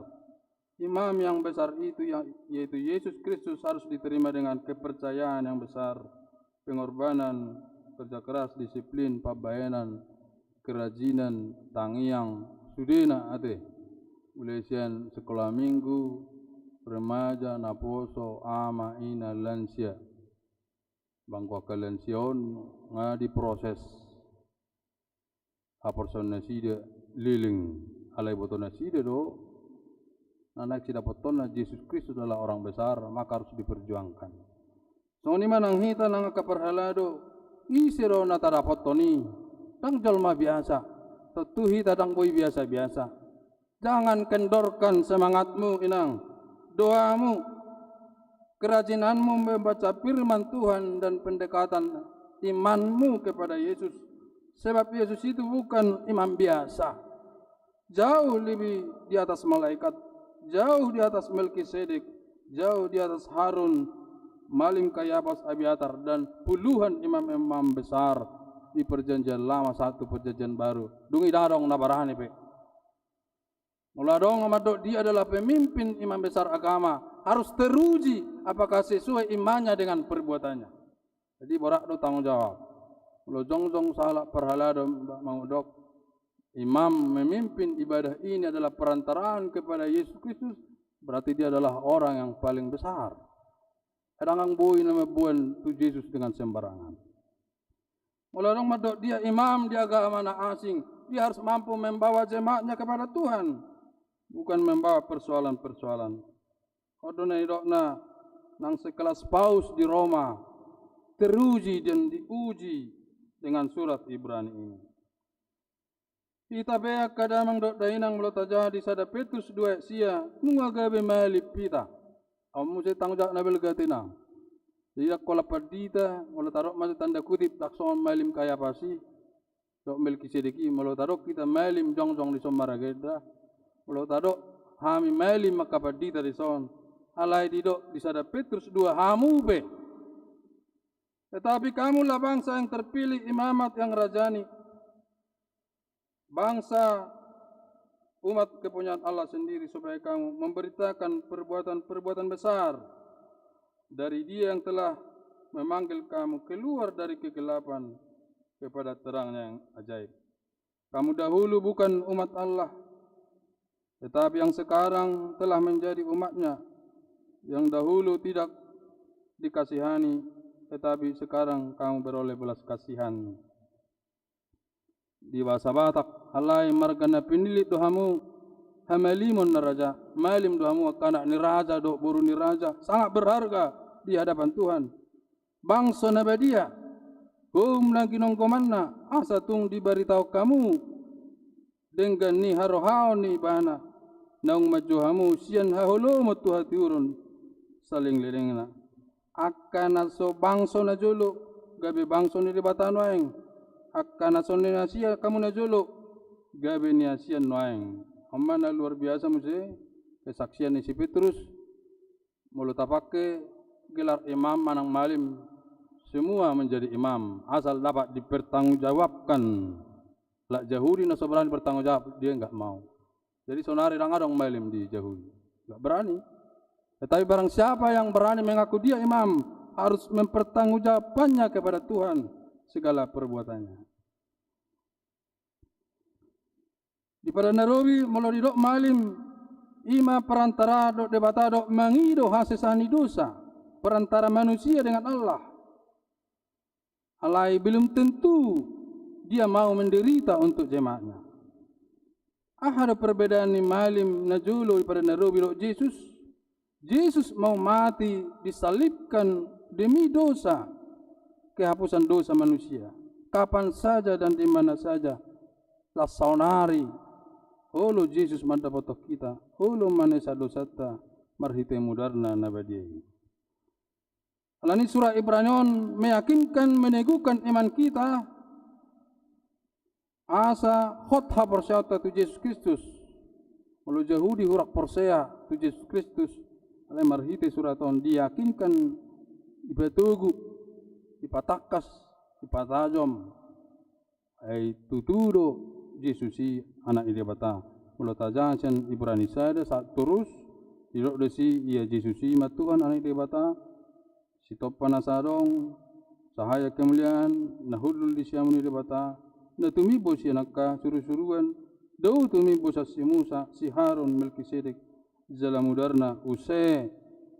Imam yang besar itu, yang, yaitu Yesus Kristus, harus diterima dengan kepercayaan yang besar, pengorbanan, kerja keras, disiplin, pambahenan, kerajinan, tangiang, sudena ate. Mulai sian sekolah minggu, remaja, naposo, ama, ina, lansia. Bangko angka lansia on nga diproses haporseaon nasida leleng, alai iboto nasida do na naeng sidapothonna Jesus Kristus adalah orang besar, maka harus diperjuangkan. Songon i ma nang hita nang angka parhalado, ise do na tadapothon i? Ndang jolma biasa, tontu hita ndang boi biasa-biasa. Jangan kendorkan semangatmu, inang, doamu, kerajinanmu membaca firman Tuhan dan pendekatan imanmu kepada Yesus. Sebab Yesus itu bukan imam biasa. Jauh lebih di atas malaikat, jauh di atas Melkisedek, jauh di atas Harun, Malim Kayapas, Abiatar, dan puluhan imam-imam besar di Perjanjian Lama sahat tu Perjanjian Baru. Dung i ndang adong na barani pe. Molo adong na mandok dia adalah pemimpin imam besar agama, harus teruji apakah sesuai imannya dengan perbuatannya. Jadi borat do tanggung jawab. Molo jongjong sahalak parhalado mandok imam memimpin ibadah ini adalah perantaraan kepada Yesus Kristus, berarti dia adalah orang yang paling besar. Ndang boi na mamboan tu Jesus dengan sembarangan. Molo adong mandok dia imam di agama na asing, dia harus mampu membawa jemaatnya kepada Tuhan, bukan membawa persoalan-persoalan. On do na nidokna nang sekelas paus di Roma, teruji dan diuji dengan surat Ibrani ini. Hita pe angka damang dohot dainang, molo tajaha di sada Petrus dua ayat sia, nunga gabe malim hita. On muse tanggung jawab na balga, ate inang. Jadi ndang holan pandita, molo tadok muse tanda kutip, ndang songon Malim Kayapas i dohot Melkisedek i, molo tadok hita malim jongjong dison maragenda, molo tadok hami malim angka pandita dison, alai didok di sada Petrus dua, hamu pe. Tetapi kamulah bangsa yang terpilih, imamat yang rajani, bangsa, umat kepunyaan Allah sendiri, supaya kamu memberitakan perbuatan-perbuatan besar dari Dia yang telah memanggil kamu keluar dari kegelapan kepada terang-Nya yang ajaib. Kamu dahulu bukan umat Allah, tetapi yang sekarang telah menjadi umat-Nya. Yang dahulu tidak dikasihani, tetapi sekarang kamu beroleh belas kasihan. Di bahasa Batak, alai marga na pinillit do hamu, hamalimon na raja, malim do hamu angka anak ni raja dohot boru ni raja, sangat berharga di hadapan Tuhan. Bangso na badia, houm na ginonggomanna, asa tung dibaritahon hamu denggan ni harohaon ni Ibana, naung manjou hamu sian haholomon tu hatiuron salelenglelengna. Angka na so bangso najolo, gabe bangso ni Debata nuaeng. Angka na so niasian hamu najolo, gabe niasian nuaeng. On ma na luar biasa muse kesaksian ni si Petrus. Molo tapangke gelar imam manang malim, semua menjadi imam, asal dapat dipertanggungjawabkan. Halak Jahudi na so berani bertanggung jawab, dia nggak mau. Jadi sonari ndang adong malim di Jahudi. Nggak berani. Tetapi barang siapa yang berani mengaku dia imam, harus mempertanggungjawabkannya kepada Tuhan segala perbuatannya. Di Padan na Robi, molo didok malim, i ma perantara dohot Debata dohot mangido hasesaan ni dosa, perantara manusia dengan Allah. Alai belum tentu dia mau menderita untuk jemaatnya. Aha do perbedaan ni malim na jolo di Padan na Robi dohot Jesus? Jesus mau mati disalibkan demi dosa, kehapusan dosa manusia. Kapan saja dan di mana saja, laos saonari, olo Jesus mandapothon hita, olo manesa dosanta marhite mudarna na badia i. Alani surat Ibrani on meyakinkan, meneguhkan iman kita, asa hot haporseaonta tu Jesus Kristus. Molo Jahudi hurang porsea tu Jesus Kristus, alai marhite surat on diyakinkan, dipatogu, dipatangkas, dipatajom. Ai tutu do Jesus i Anak ni Debata. Molo tajaha sian Ibrani sada sahat torus, didok do disi ia Jesus i ma Tuhan Anak ni Debata, sitompa na sadong, sahaya kemuliaan, na hundul di siamun ni Debata, na tumimbo sian angka surusuruan, dao tumimbo sian si Musa, si Harun, Melkisedek, jala mudarna use,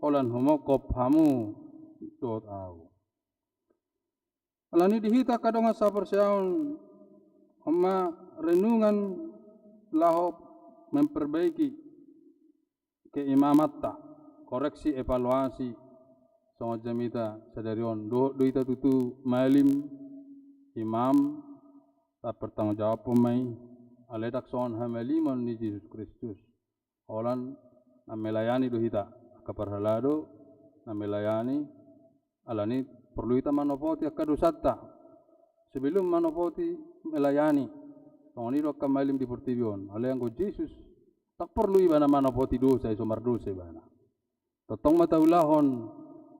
holan humongkop hamu dohot ahu. Alani di hita angka dongan sahaporseaon, on ma renungan laho memperbaiki keimamanta, koreksi, evaluasi, songon jamita sadari on. Dohot do hita tutu malim, imam, tapertanggungjawabhon ma i, alai ndang songon hamalimon ni Jesus Kristus. Holan na melayani do hita, angka parhalado na melayani, alani porlu hita manopoti angka dosanta sebelum manopoti melayani. Songon i do angka malim di portibi on. Alai anggo Jesus, ndang porlu ibana manopoti dosa, i so mardosa ibana. Tongtong ma taulahon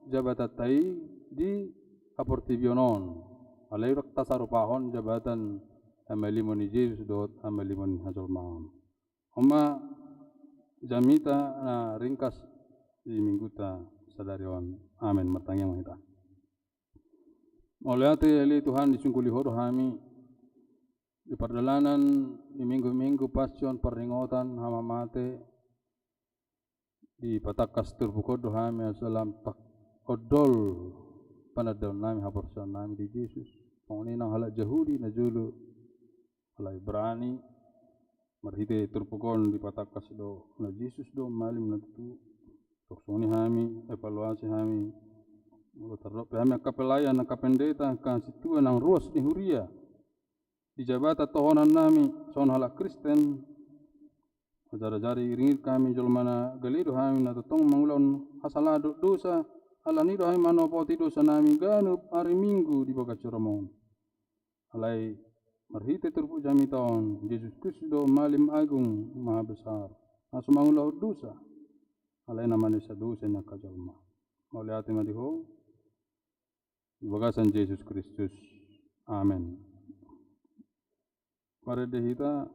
jabatanta i di haportibion on. Alai ndang tasarupahon jabatan hamalimon ni Jesus dohot hamalimon ni hajolmaon. On ma jamita na ringkas di minggunta sadari on. Amen. Martangiang ma hita. Mauliate ale Tuhan, disungkuli Ho do hami di pardalanan di minggu-minggu Passion, parningotan, hamamate, dipatangkas turpuk on do hami asa lam tak ondol panandaon nami, haporseaon nami di Jesus. Songon i nang halak Jahudi na jolo, halak Ibrani, marhite turpuk on dipatangkas do na Jesus do malim na tutu. Tong songon i hami, evaluasi hami, molo tardok pe hami angka pelayan, angka pendeta, angka sintua nang ruas ni huria di jabatan tohonan nami songon halak Kristen, ajar-ajari, iringi hami jolma na gale do hami, na tongtong mangulahon hasalahan dohot dosa, alani do hami manopoti dosa nami ganup ari Minggu di bagasan joro on. Alai marhite turpuk jamita on, Jesus Kristus do malim agung maha besar, na so mangulahon dosa, alai na manesa dosa ni angka jolma. Mauliate ma di Ho, di bagasan Jesus Kristus. Amen. Marende hita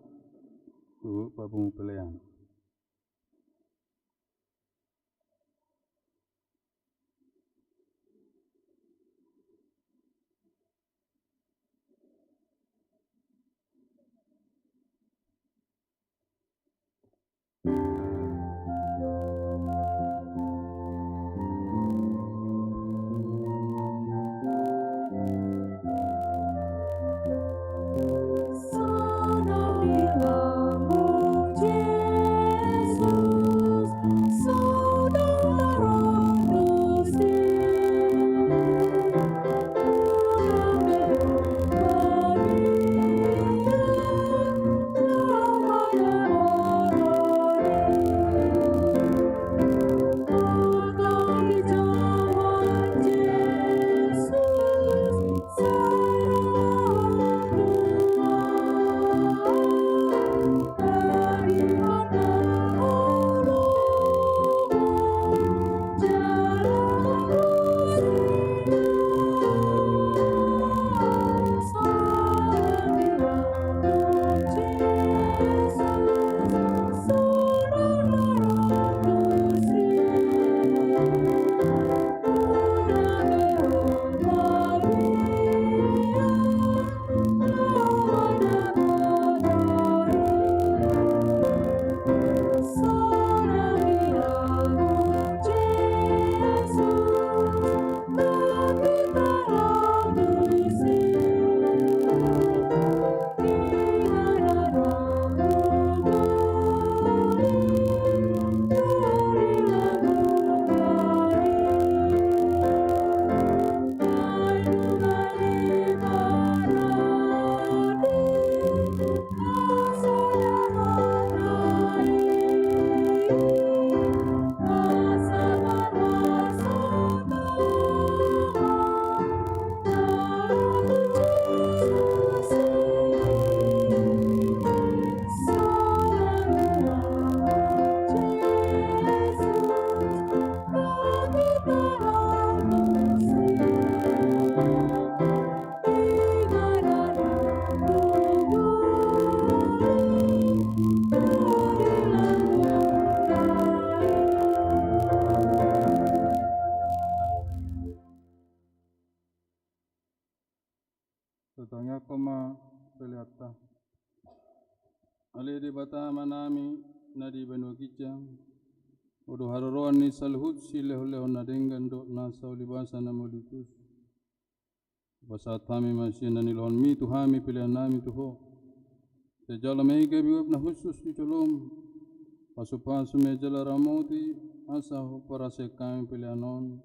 tu papungu pelean. Ale Debata Amanami na di banua ginjang, Ho do haroroan ni saluhut silehonlehon na denggan dohot nasa ulibasa na mauliutus. Pasahat hami ma sian na nilehonMi tu hami peleannami tu Ho. Sai jalo ma i gabe uap na hushus di jolom. Pasupasu ma i jala ramoti, asa huparasehon hami pelean on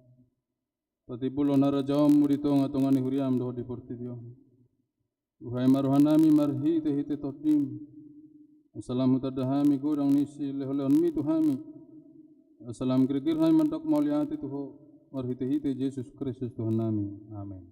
patimbulhon harajaonMu di tongatonga ni huriaM dohot di portibi on. Buhai ma rohanami marhitehite TondiM, asa lam hutanda hami godang ni silehonlehonMi tu hami, asa lam girgir hami mandok mauliate tu Ho, marhitehite Jesus Kristus Tuhannami. Amen.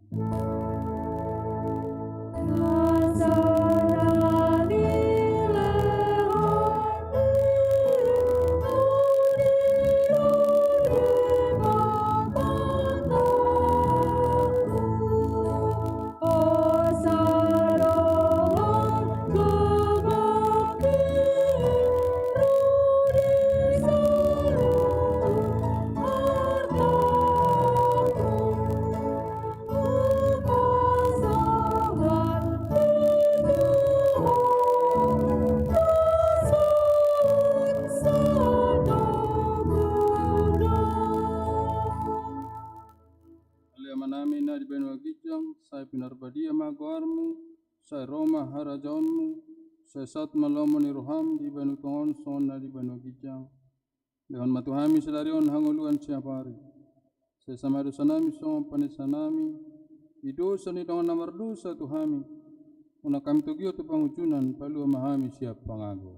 Ale Amanami na di banua ginjang, sai pinarbadia ma goarMu, sai ro ma harajaonMu, sai saut ma lomo ni rohaM di banua tonga on songon na di banua ginjang. Lehon ma tu hami sadari on hangoluan siapari. Sesa ma dosanami songon panesanami di dosa ni dongan na mardosa tu hami. Unang hami togihon tu pangunjunan, palua ma hami sian pangago.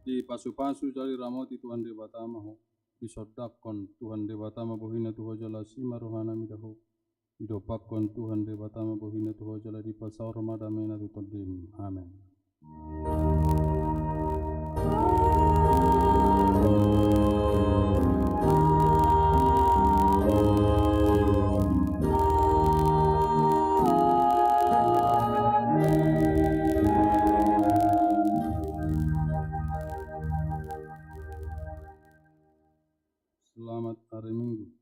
Dipasupasu jala diramoti Tuhan Debata ma ho. Disondangkon Tuhan Debata ma bohiNa tu ho jala asi ma rohaNa mida ho. Didompakkon Tuhan Debata ma bohiNa tu ho jala dipasaor ma dameNa tu tondim. Amen. Selamat hari Minggu.